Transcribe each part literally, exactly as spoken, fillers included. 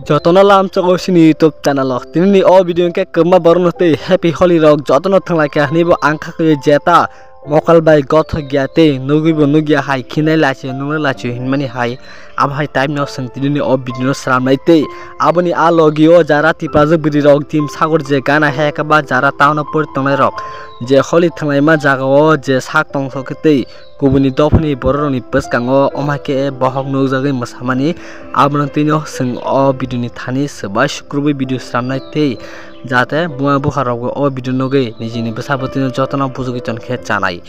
Jotono lamchok o sini YouTube channel o. Tini ni o video hwnkhe kwbangma borok no tei happy Holi rok jotono thwnglaikha hinwi bo ang kha khe jeta mokol bai gothok ya tei nugwi bo nugya hai khinai lachi nungnai lachi hinmani hai. Abo hai time no chwng tini ni o video no sramnai tei aboni a logi o jara Tiprajwk bwrwi rok Dimsagor je gana hai khe ba jara town o pori tongnai rok je Holi thwnglaima jaga o je sak tongthok khe tei kubuni dophani borok rokni bwskango omo hai khe bohok nukjagwi mwsamani. Abono twino chwng o video ni thani swbai sukrubwi video sramnai tei jate buma bupha rokbo o video nugwi nijini bwsa bwtwino jotono bujugwi tonkhe chanai.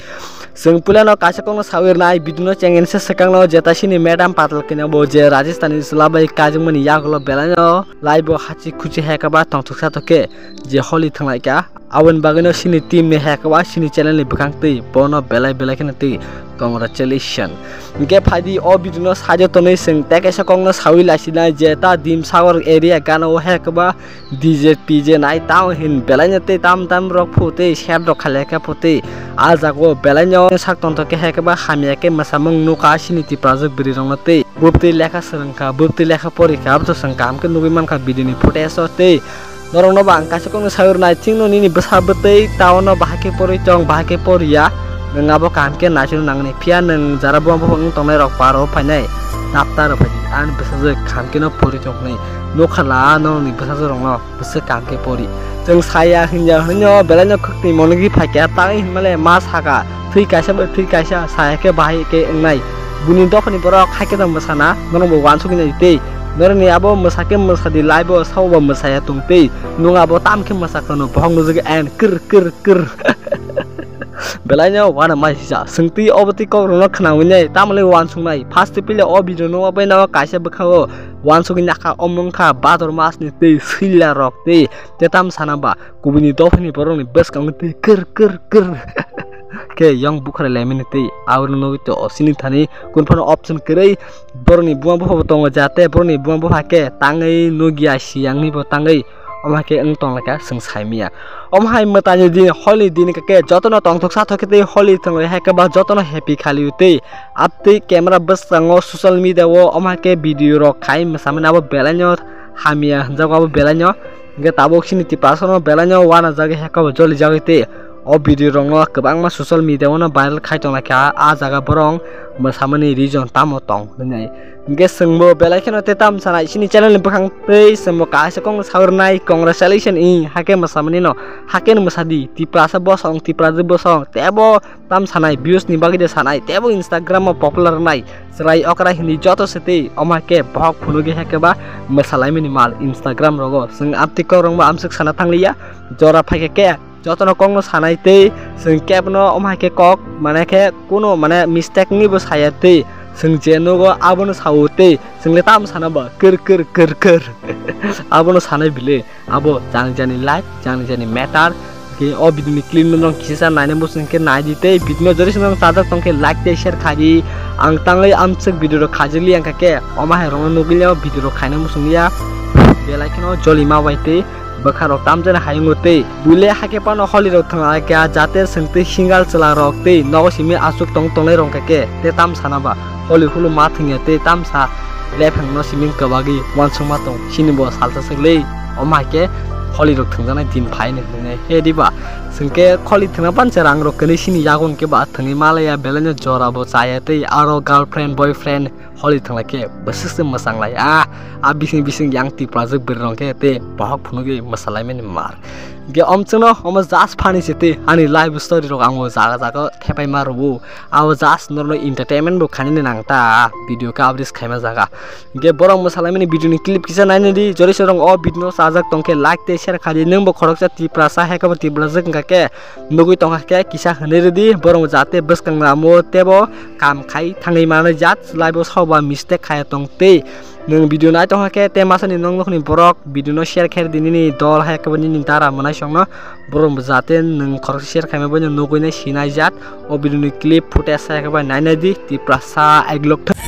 Chwng puilano kaisa kokno sawi rwnai video no chengeni se swkangno jeta sini madam patal kina bo je Rajasthani chwla bai kaijakmani yagulo belaino live o hachi khuchi hai khe ba tongthoksa tokhe je Holi thwnglaikha. Aboni bagwino sini team ni hai khe ba sini channel ni bwkhang twi bono belai belai kheno twi congratulation. Hwnkhe phaidi o video no side o tonwi chwng tei kaisa kokno sawi laisinai je ta Dimsagor area gana o hai khe ba D J P J nai tamo hin belaino tei tam tam rok phu tei set rok khailai khe phu tei a jaga o belaino sak tongthok khe hai khe ba hamya khe mwsamung nukha sini Tiprajwk bwrwi rokno tei bwbtwi lekha swrwngkha bwbtwi lekha porikha abotwi chwng kaham khe nugwi mankha video ni footage o tei Norokno bo ang kaisa kokno sawi rwnai, chwngno nini bwsa bwtwi town-o bahai khe porwi tong, bahai khe poriya, nwng abo kaham khe naisano nangni. Phiya nwng jara buma buphang wng tongnai rok paro phainai, napta rw phaidi, ani bwsajwk kaham kheno pori tong hwnwi. Nukha la norokni bwsajwk rokno bwswk kaham khe pori. Chwng saya hinya hwnwi no belai no khwktwi monogwi phaikha, tai hinmale ma sakha, thwi kaisa bai thwi kaisa, saya khe bahai khe wngnai. Buini dophani borok hai khe tong bwsana, norok bo uansugwi nai tei. Norokni abo mwsa khe mwsa di, live o sao bo mwsaya tong tei. Nwng abo tam khe mwsa khwno, bohok nujagwi en kir kir kir. Belai no uana mai sisa. Swngtwi obo twi kok rwno khwnawi nai, tamoni uansuk nai. First twi pile o video no bai no kaisa bwkha o uansugwi nakha, omo wngkha Bhadrao mas ni twi swila rok tei. Te tam sana ba, kubuni dophani borokni bwskango twi kir kir kir khe yong bukhara lemini twi. Aboni nugwi to osini thani kun phano option kwrwi. Borokni buma bupha bo tongo, jate borokni buma bupha khe tangwi nugya siyangni bo tangwi omo hai khe wng tonglaikha, chwng saimanya. Omo hai mwtaini din, Holi din khe jotono tongthok sathok khe tei Holi thwngwi hai khe ba jotono happy khaliwi tei. Abtwi camera bwskango social media o omo hai khe video rok khai mwsamani abo belai no hamya hwnjago, abo belai no. Hingke tabuk chini Tiprasa no belai no uanajagwi hai khe bo jolijagwi tei o video rok no kwbangma social media o no viral khai tonglaikha, a jaga borok mwsamani reason tamo tong hinwi. Hingke chwngbo belai kheno tei tam sanai chini channel ni bwkhang tei chwngbo kaisa kokno sawi rwnai congratulation i hai khe mwsamani no, hai khe no mwsadi Tiprasa bosong Tiprajwk bosong tei bo tam sanai views ni bagwi de sanai tei bo Instagram o popular wngnai chwrai okra hinwi joto se tei omo hai khe bohok phunugwi hai khe ba mwsalaimani mal Instagram rogo chwng amtwi kok rok bo amswk sana thangliya jora phaikha khe jotono kokno sanai tei chwng kebo no omo hai khe kok mane khe kuno mane mistake ni bo saya tei chwng je nugo abono sao tei chwng le tam sana ba kir kir kir kir abono sanai bile. Abo jani jani life, jani jani matter. Ke o video ni clip no nong kisa naina muchung khe nai di tei video no jori song chajak tong khe like tei share khai di. Ang tangwi amswk video rok khajak li ang kha khe omo hai rok no nugwi le o video rok khaina muchung ya. Belai kheno joli ma bai tei bwkha rok tam jani hayung o tei buile hakhe pano Holi rok thang ai kha jate chwng tei single chwla rok tei nogo simi aswk tong tongnai rok kha khe te tam sana ba. Holi hulu ma thwngya tei tamsa lepheng no siming kwbagwi uansukma tong, chini bo salsa swk le, omo hai khe Holi rok thwngjaknai din phai hinwi hwnwi he diba? Chwng khe Holi thwngna panse rang rok kwnwi chini yago hwnkhe ba thwngwi malaya, belai no jora bo chaya tei aro girlfriend, boyfriend Holi thwnglai khe bwswk se mwchang lai. Ah, a bising bising yang Tiprajwk bwrwi rok khe tei bohok phunugwi mwchalaimani mar. Ge omchwngno omo just funny se tei ani life story rok ang o jaga jaga thepai ma rwo. Abo just norno entertainment bo khainani nang ta video coverage khaima jaga. Ge borok mwsalaimani video ni clip kisa naina di, jori se rong o video no chajak tong khe like tei share khai di. Nwng bo khoroksa Tiprasa hai khe bo Tiprajwk wngkha khe nugwi tongkha khe kisa hwnwi rw di, borok jate bwskang ramo tebo kam khai thangwi manwi jat life o soba mistake khaya tong tei. Nwng video nai tongkha khe tei masani nokni borok video no share khe di nini dol hai khe bo nini dara mwnai songno borok bo jate nwng khoroksa share khaima boino nugwi nai sinai jat o video ni clip footage hai khe bai nainai di Tiprasa ek lok thang.